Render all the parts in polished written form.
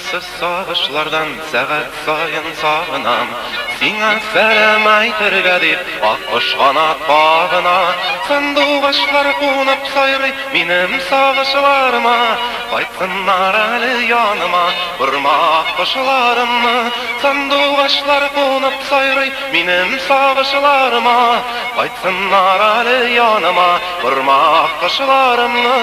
Тынгысыз сагышлардан сәгать саен сагынам. Сиңа сәлам әйтергә дип, аккош канат кагына. Сандугачлар кунып сайрый минем сагышларыма. Кайтсыннар әле яныма, борма аккошларымны. Сандугачлар кунып сайрый минем сагышларыма. Кайтсыннар әле яныма, борма аккошларымны.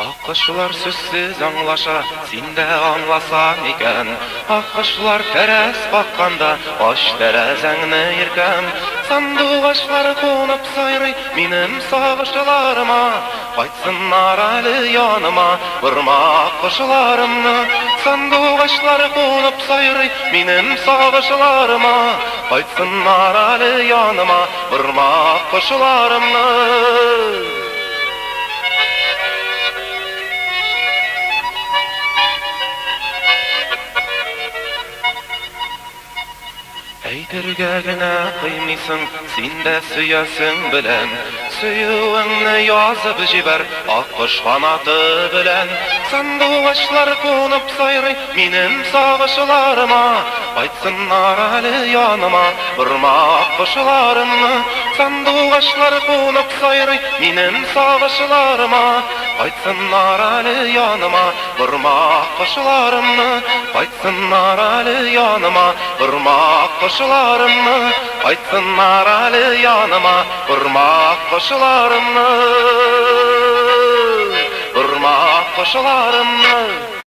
Аккошлар сүзсез аңлаша, син дә аңласаң икән. Аккошлар тәрәз какканда, ач тәрәзәңне, иркәм. Сандугачлар кунып сайрый минем сагышларыма. Кайтсыннар әле яныма, борма аккошларымны. Сандугачлар кунып сайрый минем сагышларыма. Кайтсыннар әле яныма, борма аккошларымны. Әйтергә генә кыймыйсың, син дә сөясең, беләм. Сөюеңне язып җибәр аккош канаты белән. Сандугачлар кунып сайрый минем сагышларыма. Кайтсыннар әле яныма, борма аккошларымны. Сандугачлар кунып сайрый минем сагышларыма. Кайтсыннар әле яныма, борма аккошларымны. Кайтсыннар әле яныма, борма аккошларымны. Кайтсыннар әле яныма, борма аккошларымны. Борма аккошларымны.